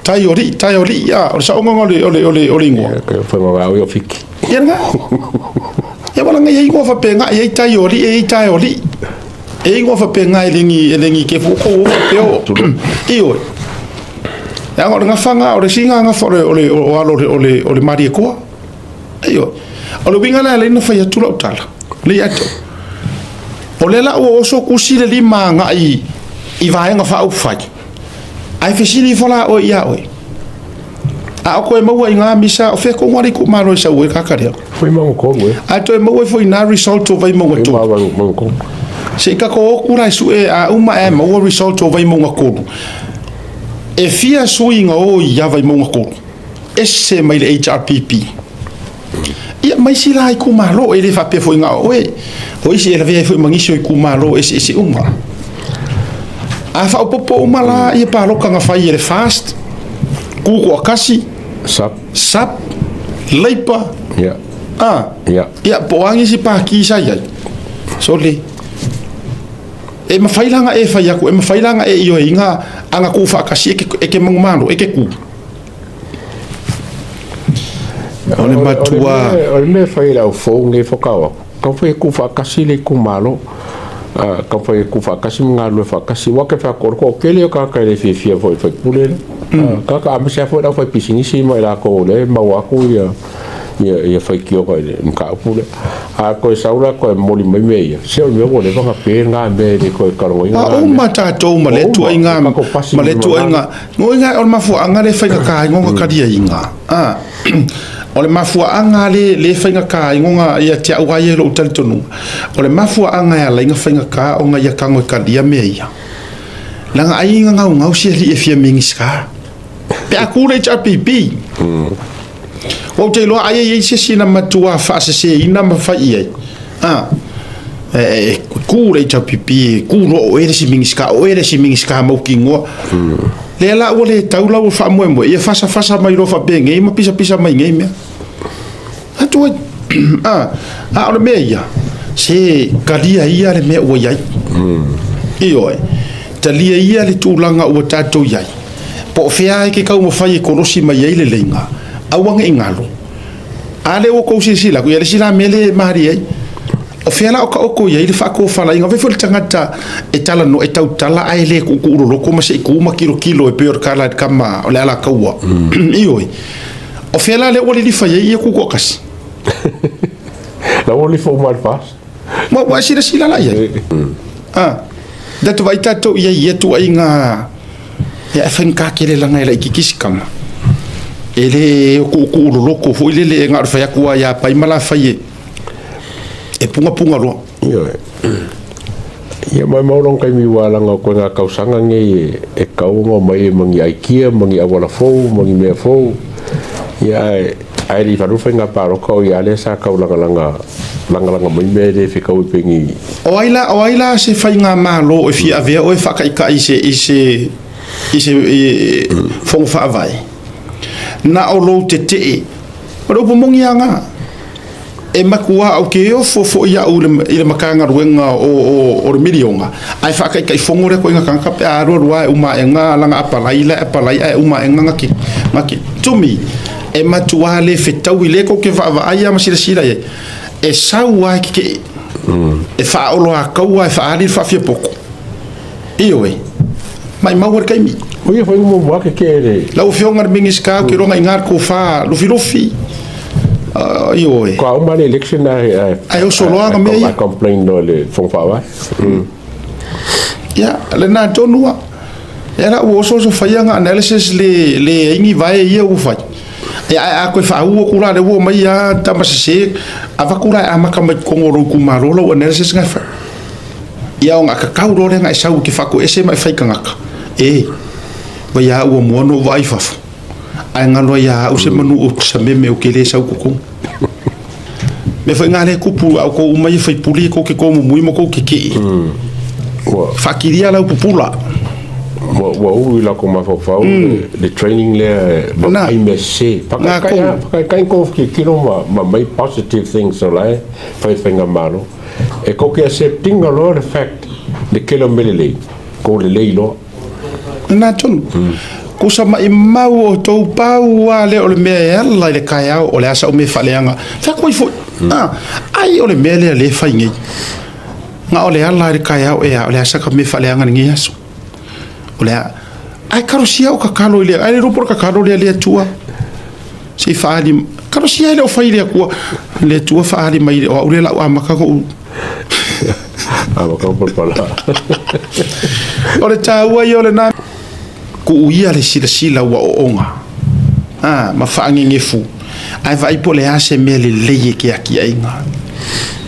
Speaker 2: Tai o alii, tai o alii, a, o le saoga o le, o le, o le, o le igoa.
Speaker 1: Ia, fai o Fiki.
Speaker 2: Ia lena. Ia wala ngai igoa faapena, e i ai tai o alii, e i ai tae o alii. E i ai igoa faapena e le ni, e le ni ke fu ko o pe o. Ioe. Leaga o le gafa lena, o le isi lena gafa o le, o le, o alo o le, o le, o le Malietoa. Ioe. O le uiga lea e ala ai ona fai atu lau tala, le ia te au. O lea la ua oso kusi le lima agai i Vaega Faaupufai, ae fesili ifo la oe ia oe. A o toe maua i ngā misa, o fea tonu a le itumalo e sau ai le tagata lea?
Speaker 1: Vaimauga 3 e.
Speaker 2: Ae toe maua ifo i nā result o Vaimauga 3.
Speaker 1: Vaimauga 3.
Speaker 2: Se i tatou o atu la e sue a uma ae maua result o Vaimauga 3. E fia sui na o ia Vaimauga 3? Ese mai le HRPP. Ia ma isi la itumalo, e le faapea foi na o oe. O isi e lavea ai foi ma nisi o itumalo eseese uma. A faaopoopo uma la ia palota na fai e le FAST, Tutoatasi,
Speaker 1: SAP,
Speaker 2: SAP, Leipa, a, ia po o a nisi pati sa i ai. Sole. E mafai la ona e fai atu, e mafai la ona e ioeina ana tuufaatasi e ke, e ke manumalo, e ke ku. O le matua.
Speaker 1: O le mea e fai e le au fou nei whakao aku, ka whai e tuufaatasi le itumalo, ka whai e tuufaatasi ma galulue faatasi. Ua ke whakoro ko kele o kāka e le fiafia foi whai pule le. Kāka a mese foi lau whai pisinisi ma i lākou o le mau aku ia ia ia faitioga i le mataupu lea. A toe sau la toe momoli mai mea ia, se o le mea ua leva ona pe lena mea e le toe talanoaina
Speaker 2: A
Speaker 1: lena mea.
Speaker 2: uma tatou ma
Speaker 1: Ua
Speaker 2: lea
Speaker 1: uma,
Speaker 2: tuuaiga
Speaker 1: ua tatou pasi
Speaker 2: ma lea
Speaker 1: i lumanai.
Speaker 2: tuuaiga o le mafuaaga lea e faigata ai ona taliaina, a o le mafuaaga lea lea e faigata ai ona ia te au lava ia i lou talitonuga, o le mafuaaga e ala ai ona faigata ona ia tago e talia mea ia, leaga ai ina gaugau se alii e fia Minisita. Pe a ku le HRPP. Ua ou te iloa aia i ai se isi na matua faaseseina ma fai i ai. A, e, e, ku le HRPP, e ku loa o oe le isi Minisita, o oe le isi Minisita mautinoa. Lea la ua le tau la ua faamoemoe, ia fasafasa mai loa faapenei ma pisapisa mai nei mea. Atu ai, a, a o le mea ia, se talia ia le mea ua i ai. Ioe, talia ia le tulaga ua tatou i ai. Po o fea e ke taumafai e kolosi mai ai le leiga, aua ne i galo. A lea ua tou silasila atu, ia le isi la mea lea e malie ai, o fea la o taoto i ai le faatofalaiga? O fea foi le tagata e talanoa, e tautala ae le tuutuu loloto ma se i tu ma tilotilo e pei o le tala i le tama o le Alataua. Ioe. O fea la lea ua lilifa i ai ia Tutoatasi?
Speaker 1: La ua lilifa uma i le FAST.
Speaker 2: Ua e silasila la i ai? A, tatou vaai tatou i ai i ia tuuaiga. Ia e faigata tele leaga e laitiiti si tama. E le tuutuu loloto foi lele e na o le fai atu lava ia pai ma la fai e, e pugapuga loa.
Speaker 1: Ioe. Ia mai mau lona taimi ua laga o koe ngā tausaga nei e tau ona omai e ma ni aikia, ma ni auala fou, ma ni mea fou. Ia ae, ae le i falu faiga palota o ia lea sa tau lagalaga, lagalaga mai mea e le fetaui pei ni.
Speaker 2: O ai la, o ai la se faigamalo e fia avea oe e faataitai i se, i se, i se fono faavae? Na o lou tetee. O le upu moni lava lena. E matua ou te ofo foi au i le Matagaluega o le miliona, ae faataitaifono lea ituaiga tagata pe a alu alu lava e uma ae lana apalai la e apalai ae uma ae na te tumi. E matua le fetaui, lea tou te vaavaai lava ma silasila i ai, e sau lava e tetee, e faaoloataua e faaali le faafiapoto. Ioe, maimau ai le taimi.
Speaker 1: O ia foi muamua ke ke le.
Speaker 2: Lau Afioga i le Minisita, ou te iloa na i ina le tofa Lufilufi. Ioe.
Speaker 1: Ka uma le election ae
Speaker 2: Ae oso loa na mea ia.
Speaker 1: I complain loa i le Fono Faavae.
Speaker 2: Ia, lena tonu lava. Ia la ua osooso faia na analysis le le ai ni vae ia ua fai. Ia ae a toe faauu atu la lea ua omai lava tama sese, avatu la e amata mai totonu o lou itumalo lau analysis na e fai. Ia ona tatau loa lea ona e sau e te faatoese ma e fai tagata, e, vai a ua mua ona ou vaai i fafo, ae galo ai ia au se manu ou te sameme ou te le sau i totonu. Mea foi na lea e tupu a outou uma ia faipule ia tou te tomumui ma tou tetee. Faatilia lau pupula.
Speaker 1: Ua ulu i latou mafaufau le training lea e vaai mea sese. Whakaikai kou tilotilo ma make positive things o la e fai faigamalo. E kou te accept-ina loa le fact le tele o mea lelei, kou lelei loa.
Speaker 2: Lena tonu. Kusa maimau outou pau lava lea o le mea e ala i le taeao o le a sau mea faaleaga. Fai atu ai foi, a, ai o le mea lea lea e fai nei. Na o le ala i le taeao ea, o le a saka mea faaleaga i lenei aso. O le a, ae talosia o tatalo i le, ai le iloa po o le tatalo lea le Atua. Se i faaali, talosia e le o fai i le Atua. Le Atua faaali mai, o au lea o le a ou amata ona ou O le taua ia o lena. Tuu ia le silasila ua oona a, ma faanenefu, ae vaai po o le a se mea lelei e te atiaeina.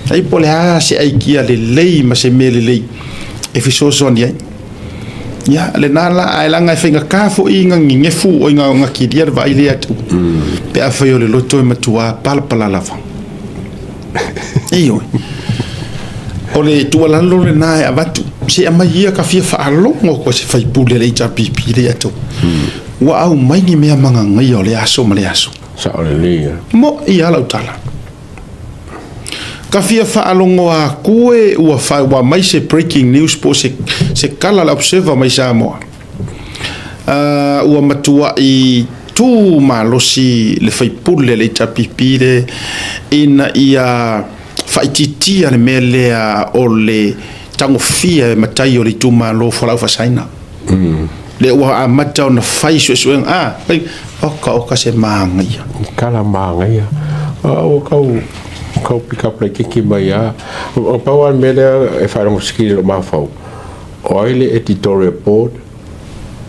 Speaker 2: Vaai po o le a se aikia lelei ma se mea lelei e fesoasoani ai. Ia, lena la, ae leaga e faigata foi ona nenefu o ina ona kilia le vaai lea atu, pe afai o le loto e matua palapala lava. Ioe. O le tuualalo lena e avatu, se aumai ia ka fia faalogo atu a se faipule a le HRPP lea atu. Ua aumai ni mea magagaia o lea aso ma lea aso.
Speaker 1: Sao lelei ia.
Speaker 2: Mo'i lava lau tala. Ka fia faalogo atu e ua fai ua aumai se breaking news po o se, se tala a le Observer mai Samoa. Ua matuai tu malosi le faipule a le HRPP le ina ia faaitiitia le mea lea o le tagofia e matai o le itumalo fualaau faasaina. Lea ua amata ona fai suesuega, a, fai, oka oka se māgaia.
Speaker 1: Kala māgaia. Ua kau, kau pick up laitiiti mai lava. O pau lava le mea lea e faalogo sikili i lou mafaufau, o ai le editorial board,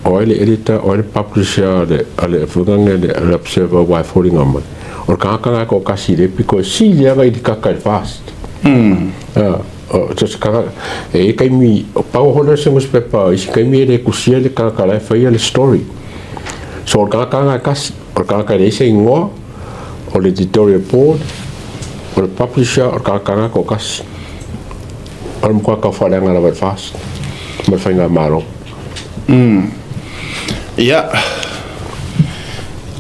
Speaker 1: o ai le editor, o ai le publisher a le, a le, foi lea le Observer aua e foliga mai, o le tagata lena e toatasi le pito e sili lava i le kaka i le FAST. O se tagata, e i ai taimi, pau foi lea o se newspaper, isi taimi e le tusia le tagata la e faia le story. So o le tagata lena e tasi, o le tagata e leai se igoa, o le editorial board, o le publisher, o le tagata lena e toatasi. O le matua tau faaleaga lava i le FAST ma le Faigamalo.
Speaker 2: Ia,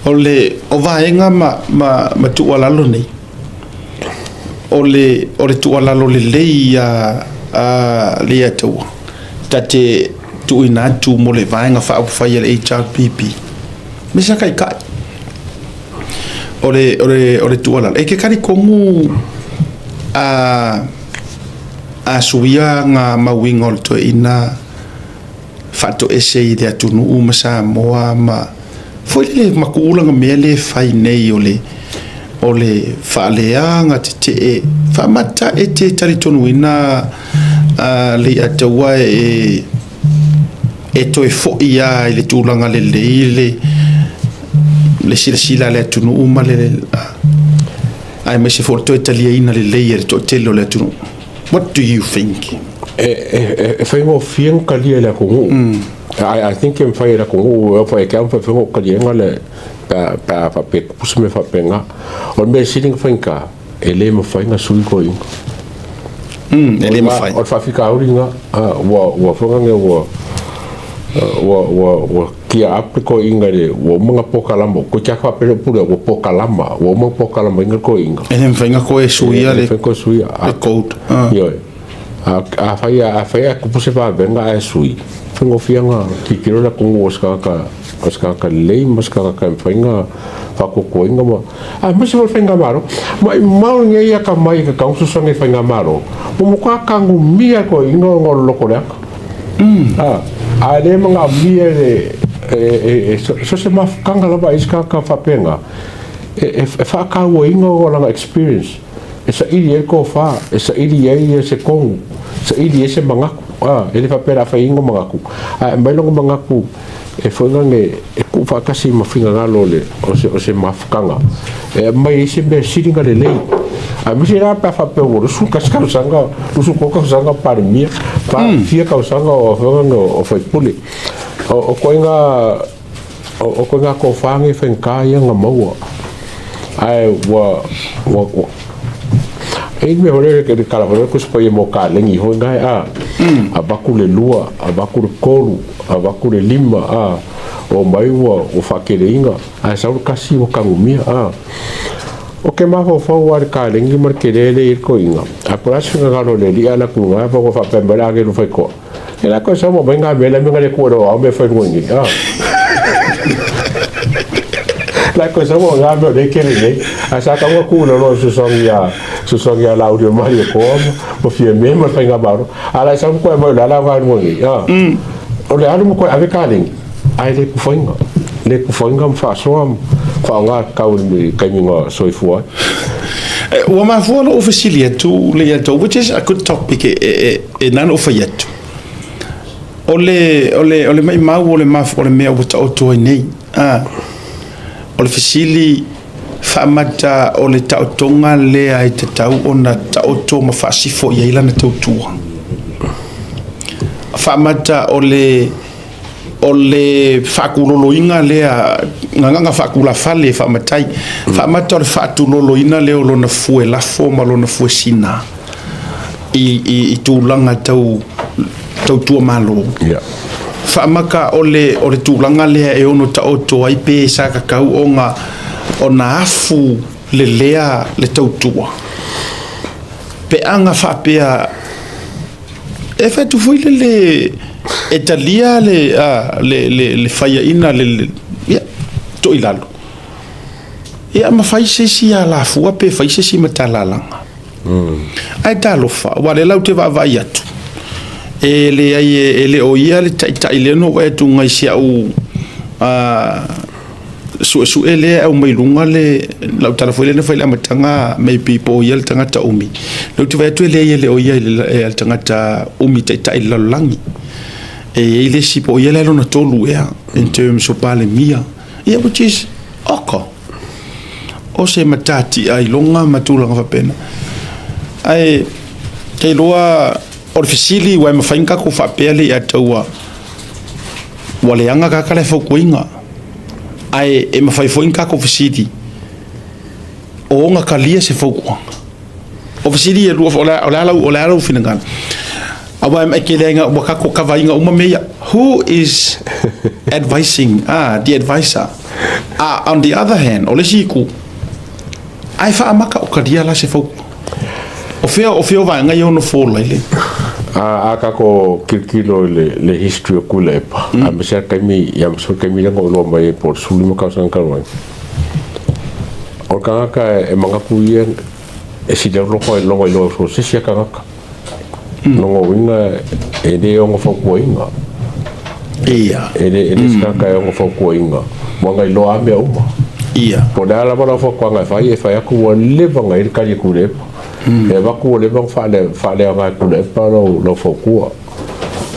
Speaker 2: o le, o vaega ma, ma, ma tuualalo nei, o le, o le tuualalo lelei ia a Leiataua, ta te tuuina atu mo le Vaega Faaupufai a le HRPP, me sa taitai. O le, o le, o le tuualalo, e te talitonu a, a suia ngā mauiga o le toeaina faatoese i le atunuu ma Samoa ma foi lele ma tulaga mea lea e fai nei o le o le faaleaga tetee faamata e te talitonuina a Leiataua e e toe foi lava i le tulaga lelei le le silasila a le atunuu ma le aemaise foi o le toe taliaina lelei e le toatele o le atunuu. What do you think?
Speaker 1: E faigofie ona talia e le atunuu. I think e mafai e le atunuu, e oo foi ia te au e mafai foi ona ou taliaina le, pe a faapea e tupu se mea faapena. O le mea sili ona faigata, e le mafai ona sui toeaiina.
Speaker 2: E le mafai.
Speaker 1: O le faafitauli lena, ua foi lea ua ua ua gear up le toeaiina i le, ua uma ona polokalama, toeitiiti lava faapea le upu lea, ua polokalama, ua uma ona polokalamaina le toeaiina.
Speaker 2: E le mafai ona toe suia
Speaker 1: le suia
Speaker 2: le code.
Speaker 1: Ioe. Afai afai ae tupu se vavega ae sui, faigofie ona tilotilo le atunuu o se tagata, o se tagata lelei ma se tagata e mafai ona faatuatuaina ma, aemaise foi le faigamalo. Maumau lenei atamai e tatau ona fesoasoani i le faigamalo, ua matua tanumia e toeaiina ona o le loto leaga. A le manaomia e le, so o se mafutaga lava a isi tagata faapena, e faatauaina ona o lana experience, e saili ai le tofa, e saili ai se tonu, saili ai se manatu. E le faapea o le a fai ai ni manatu, ae aumai lona manatu e foi lea e tuufaatasi ma finagalo o se mafutaga, e aumai ai se mea sili ona lelei. Aemaise la pe a faapea ua 21 tausaga, 23 tausaga o Palemia, fia tausaga o afioga o faipule. O ituaiga o ituaiga tofa nei e faigata ia ona maua. Ae ua ua e i ai le mea foi lele, le tala foi lele o le Tusi Paia mo kalegi foi na a avatu le 2, avatu le 3, avatu le 5, a omai ua faateleina, ae sau le 1 ua tanumia. A o ke mafaufau lava i le kalegi ma le tele lea e i ai le toeaina, ae po o le a se finagalo o le alii ae alu atu i ina, ua faapea mai le agelu faitoa, e le toe sau ma aumai ngā mea la e mea na le tuu e le o ao mea e fai i luga i nei. La ko sa mo ga me le kere nei. A sa ka mo ku lo lo susong ya susong ya la uri mari ko mo fie me mo fainga baro. Ala sa ko mo la la ga mo ni. Ah. O le alu mo ko ave ka ling. Ai le ku fainga. Le ku fainga mo fa soa fa nga ka u ni kai mi ngo soifua.
Speaker 2: Ua mafua lou fesili atu le ia tou, which is a good topic e, e, e, e nana o fai atu. O le, o le, o le maimau o le, maf, o le mea ua taoto ai nei. Ah, o le fesili faamata o le taotoga lea e tatau ona taoto ma faasifo i ai lana tautua. Faamata o le, o le faatuloloina lea gagaga faatulafale e faamatai. Faamata o le faatuloloina lea o lona fue lafo ma lona fue sina i, i, i tulaga tau tautua malo.
Speaker 1: Yeah.
Speaker 2: Faamata o le, o le tulaga lea e ono taoto ai pe sa tatau ona, ona afu lelea le tautua. Pe aga faapea E fai atu foi le le e talia le a le le le faiaina le le ia to i lalo. Ia ma fai se isi alafua pe fai se isi matalalaga. Ae talofa, aua o lea lau te vaavaai atu, e leai e le o ia le taitai lea na ou vaai atu i si au suesue lea e aumai luga le lau tala foi lea na fai i le amataga maybe po o ia le tagata umi. Lea ou te vaai atu e leai e le o ia le tagata umi taitai i le lalolagi. E i ai le isi po o ia la e lona tolu ea in terms o Palemia. Ia which is oka. O se matatia iloga ma tulaga faapena. Ae te iloa o le fesili ua e mafai ona tatou faapea le ia taua ua leaga tagata la e fautuaina. Ae e mafai foi ona tatou fesili o ona talia se fautuaga. O fesili e lua, o le a lau, o le a lou finagalo? Aua e tele ai ua tatou kavaina uma mea ia. Who is advising? Ah, the advisor. Ah, on the other hand, o le isi itu, ae faamata o talia la se fautuaga. O fea, o fea o vaega ia ono fall ai le.
Speaker 1: A, a kako kilokilo i le, le history o Tuilaepa, a me se taimi, ia ma se taimi lenga o loa mai e po o le 15 tausaga talu ai. O le tagata e manatu ia e sili atu loko e logo i loa so se isi a tagata. Lona uiga e le ono fautuaina.
Speaker 2: Ia.
Speaker 1: E le, e le se tagata e ono fautuaina. Ua na iloa lava mea uma.
Speaker 2: Ia.
Speaker 1: Po o le a lava lau fautuaga e fai, e fai atu ua leva ona i ai le tali a Tuilaepa. E avatu ua leva ona faaleaoga e Tuilaepa lau, lau fautua.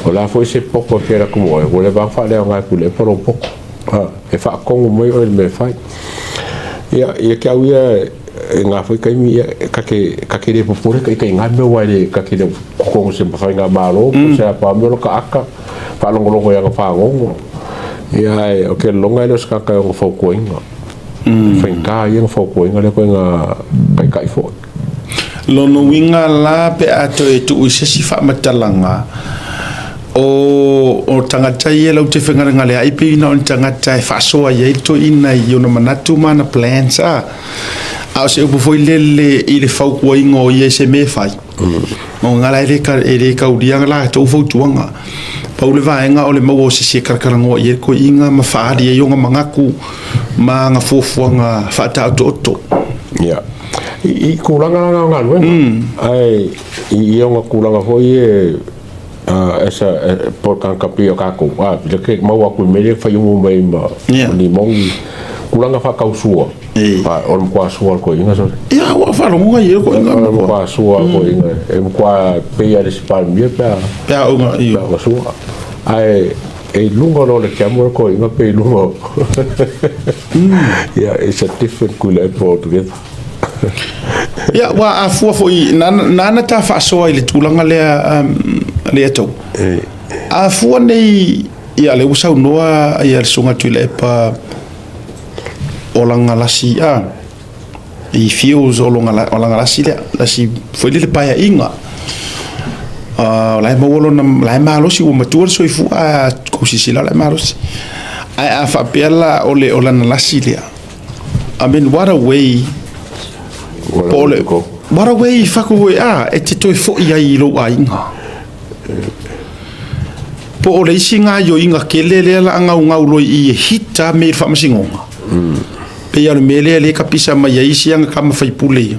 Speaker 1: O le a foi se poto e fia alu atu ma oe, ua leva ona faaleaoga e Tuilaepa lou poto. E faatonu mai oe i le mea e fai. Ia, ia te au ia, i ngā foi taimi, ia, ka te, ka te le popole ka ita i ngā mea wā le, ka te le kokongo se mawhai ngā māro, mm. se apa mea ka aka, whaalongolongo i anga whaangongo. Ia, e, o ke longa e leo se kaka e onga whaukoinga. Mm. Whainga ia nga whaukoinga lea koe ngā kaikai foi.
Speaker 2: Lona uiga la pe a toe tuu i se isi faamatalaga o o tagata ia lau te fegalegaleai pei na o ni tagata e faasoa i ai le toeaina i ona manatu ma ana plans a a o se upu foi lele i le fautuaina o ia i se mea e fai. O ngā la e le ka e le kaulia latou fautuaga. Pau le vaega o le maua o se isi e kalakalanoa i ai le toeaina ma faaali ai ona manatu ma ana fuafuaga faataotooto.
Speaker 1: Ia. I tulaga la o galuega, ae i ona tulaga foi e esa po o le tagata pei o tatou, a le ke maua atu i mea lea fai umu mai ma ni moni tulaga faatausua, o le matua sua o le toeaina sole.
Speaker 2: Ia, ua faalogo ai e
Speaker 1: koe O le matua sua o le toeaina, e matua pei lava i le isi Palemia pe a
Speaker 2: pe a
Speaker 1: ona pe a ona sua. Ae e i luga loa o le tiamu o le toeaina pe i luga o Yeah, it's a different Tuilaepa altogether.
Speaker 2: Ia, ua afua foi, nāna ta faasoa i le tulaga lea, lea tou. Afua nei, ia, lea ua saunoa ia le Susuga Tuilaepa o lana lasi, a, i feels o lona, o lana lasi lea, lasi foi lele paeaiga. O la e maua lona, la e malosi, ua matua le soifua, a kou silasila o la e malosi. Ae a faapea la o le, o lana lasi lea, I mean, what a way,
Speaker 1: po o le,
Speaker 2: what a way faku e, a, e te toe foi ai i lou aiga. Po o le isi gaoioiga tele lea la a gaugau loa i i e hit lava mea i le faamasinoga. Pei lava o le mea lea lea e kapisa mai ai isi aga tama faipule ia.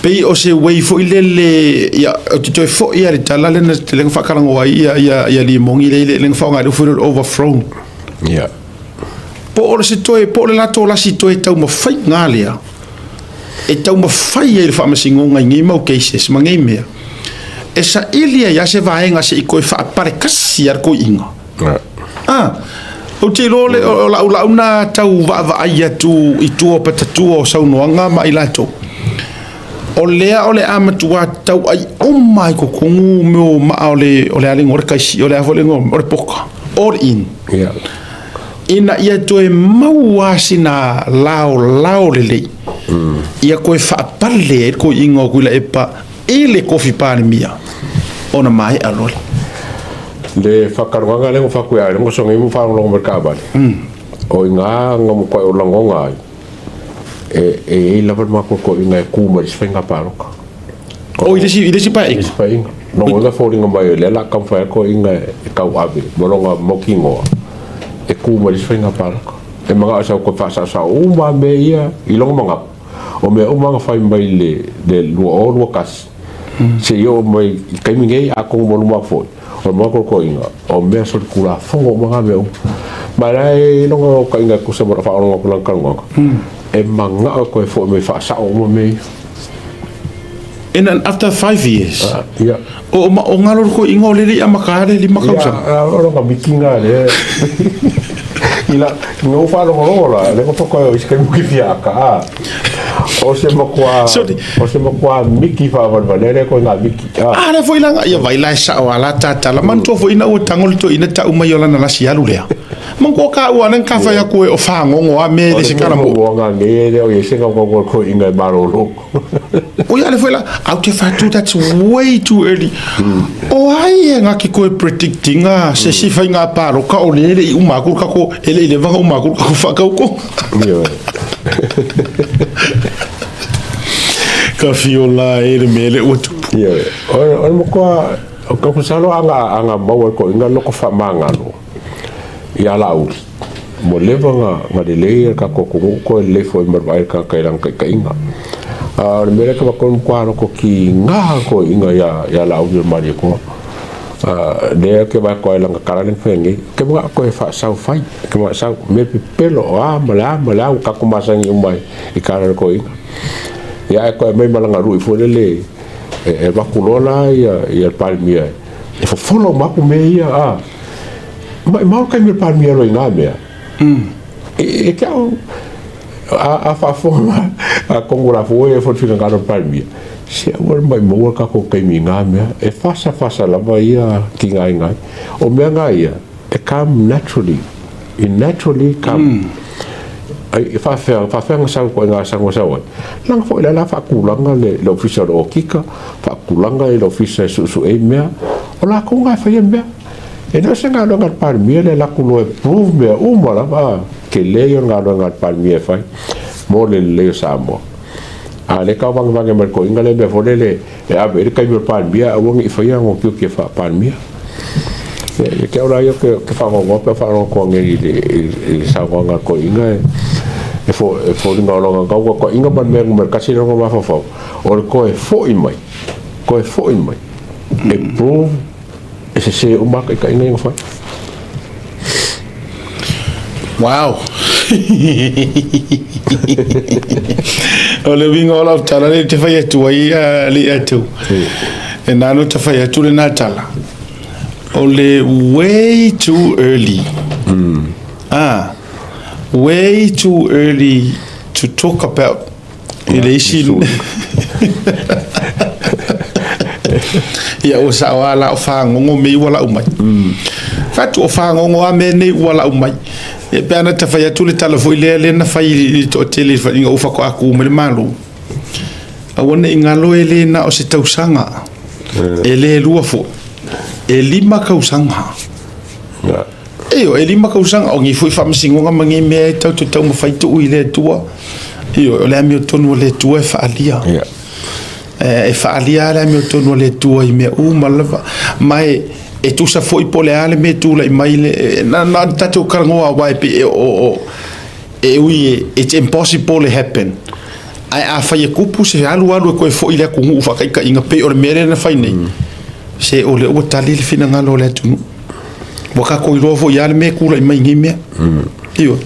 Speaker 2: Pei o se way foi lele, ia, ou te toe foi lava i le tala lea na lea na faatalanoa ai ia, ia, ia Limoni lea, lea na faaaoga ai le upu foi lea o le overthrown.
Speaker 1: Ia.
Speaker 2: Po o se toe, po o le latou lasi toe taumafaiga lea e taumafai ai le faamasinoga i nei mau cases ma nei mea, e saili ai lava se vaega se i toe faapalekasi lava le toeaina. Ah, ou te iloa le, o lau lau na tau vaavaai atu i tua o patatua o saunoaga ma i latou. O lea o le a matua tauai uma i totonu mea o maa o le, o le a le igoa o le taisi, o le a foi le igoa, o le poka, all in.
Speaker 1: Yeah.
Speaker 2: Ina ia toe maua sina laolao lelei, ia toe faapale ai le toeaina o Tuilaepa i le tofi Palemia ona maea loa lea.
Speaker 1: Le faakalugaga lea ua fai atu ia le sogi mo faalogologo mai le taavale, o i ina na matuai ou lagona ai, e i ai lava le matou toeaina e tu mai i le isi faiga palota.
Speaker 2: O i le isi, i le isi paeaiga?
Speaker 1: I le isi paeaiga. Lona uiga e foliga mai o lea o le a taumafai atu toeaina e tauave ma lona mautinoa e tu mai i le isi faiga palota. E manao e sau toe faasaosao uma lava mea ia i lona manatu, o mea uma na fai mai i le 2021 seia oo mai i le taimi nei, atonu ma luma atu foi, o le matou toeaina, o mea solitulafono uma na mea uma. Ma o la e i ai lona naunautaiga e tusa ma lau faalogologo atu i lana talanoaga, e manao e toe foi mai e faasao uma mea ia.
Speaker 2: And then after 5 years,
Speaker 1: Ia.
Speaker 2: o galo le toeaina o lea e le i amata le 5 tausaga.
Speaker 1: Ia, o lona meeting lava lea. I la, na ou faalogologo la, lea ua faatoa o isi taimi ou te fia ata, a. O se matua,
Speaker 2: Sorry.
Speaker 1: o se matua miki faavalevalea lea koe ngā miki. A.
Speaker 2: A lea foi la, ia vai la e sao a la tatala. Manatua foi ina ua tago le toeaina tau mai o lana lasi alu lea. Manatua ka ua na ka fai atu e o fagogo a me le se kala mo.
Speaker 1: O le mea muamua nei e le o i ai se gaugauga o le toeaina e malolo.
Speaker 2: O ia le foi la, au te fatu, that's way too early. O ai e ngaki koe predictinga se si whai ngā pāroka o le ele i uma aku kako, ele i le vanga uma aku kako whakauko.
Speaker 1: Ioe.
Speaker 2: Ka whio la e le mele ua tupu.
Speaker 1: Ioe. O le matua, o ka masalo a nga maua e toeaina loko faamagalo ia Laauli. Ua leva na lelei le tatou atunuu toe lelei foi ma le vaai a le tagata i lana taitaiga. A o le mea lea e tau avatu ai le matua loko tiga le toeaina ia Laauli o le Malietoa. Lea ou te vaai atu ai i lana tala lea na faia nei, ou te manao toe faasau fai, ou te manao sau, mea pepelo o a ma le a ma le a ua tatou masani uma i tala a le toeaina. Ia ae toe aumai ma lana lui foi lele e avatu loa la le Palemia e fofola uma atu mea ia a. Maumau le taimi o le Palemia loa i na mea. E te au, a faafofoga atonu o la foi e foi le finagalo o le Palemia, se aua le maumau le tatou taimi i na mea, e fasafasa lava ia tigaina ai. O mea na ia, e come naturally, it naturally come. Ai, e faafefea, faafefea na sau ituaiga asaga sau ai? Leaga foi o lea o le a faatulaga le Ofisa o le Okika, faatulaga le Ofisa e suesue ai mea, o latou na e faia mea. E le o se galuega a le Palemia le alu atu loa e prove mea uma lava, a, tele ia o le galuega a le Palemia e fai mo le lelei o Samoa. A o lea e tau vagevage mai le toeaina lea mea foi lele e ave i ai le taimi o le Palemia ae aua ne i faia lona tiute faa-Palemia. Ia te au la ia ou te faanoanoa pe a faalogo atu anei i le saunoaga a le toeaina e foliga o lona gauga toeaina ma le mea numera tasi lea o lona mafaufau, o le toe foi mai, toe foi mai e prove e sese uma lava taitaiga ia na fai.
Speaker 2: Wow! O le uiga o lau tala lea ou te fai atu ai alii atu. E na ona ta fai atu lena tala. O le way too early. Ah, way too early to talk about i le isi. Ia ua sao lava la o fagogo mea ua lau mai. Fatu o fagogo lava mea nei ua lau mai. Ia pe ana ta fai atu le tala foi lea lea na fai i le toatele ina ua faatoa tu mai le Malo. Aua ne i galo e le na o se tausaga. E le lua foi. E 5 tausaga. Ioe, e 5 tausaga, o nei foi faamasinoga ma nei mea e tatou te taumafai tuu i le Atua. Ioe, o le amiotonu a le Atua e faaalia. E faaalia lava le amiotonu a le Atua i mea uma lava. Ma e, E tusa foi po o le a le mea e tulai mai le na na o tatou talanoa aua e pei o e ui it's impossible to happen. Ae afai e tupu se alu alu e toe foi le atunuu faataitaiga pei o le mea lea na fai nei, se o lea ua tali le finagalo o le atunuu. Ua tatou iloa foi lava le mea e tulai mai i nei mea. Ioe.